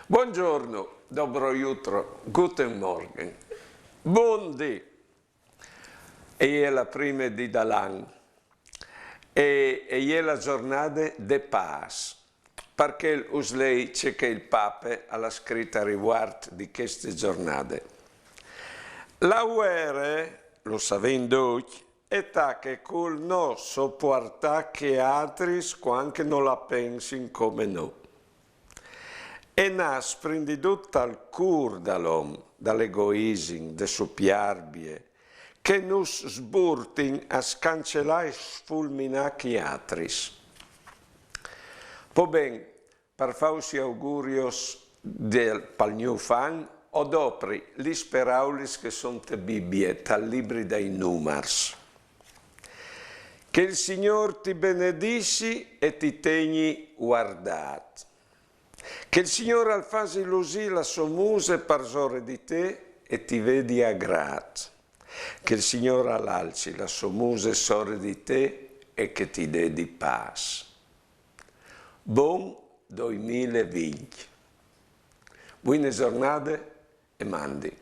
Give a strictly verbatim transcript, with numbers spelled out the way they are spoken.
Buongiorno, dobro jutro, guten Morgen. Bundì. E je la prime dì dal an. E, e je la zornade de Pâs. Parcè us lei ce che il Pape al à scrit a rivuart di cheste zornade. La vuere, lu savìn ducj, e tache cul no sopuartâ chei altris cuant che no la pensin come nô. E nas prime di dut tal cûr dal om, dal egoisim, de supiarbie, che nus sburtin a scancelâ e sfulminâ chei altris. Po ben, par fâus i augurios del, pal gnûf an, o dopri lis peraulis che son te Bibie, tal libri dai Numars. Che il Signôr ti benedissi e ti tegni vuardât. Che il Signôr al fasi lusî la sô muse parsore di te e ti vedi agrât. Che il Signôr al alzi la sô muse sore di te e che ti dedi pâs. Bon doi mil e vincj. Buine zornade e mandi.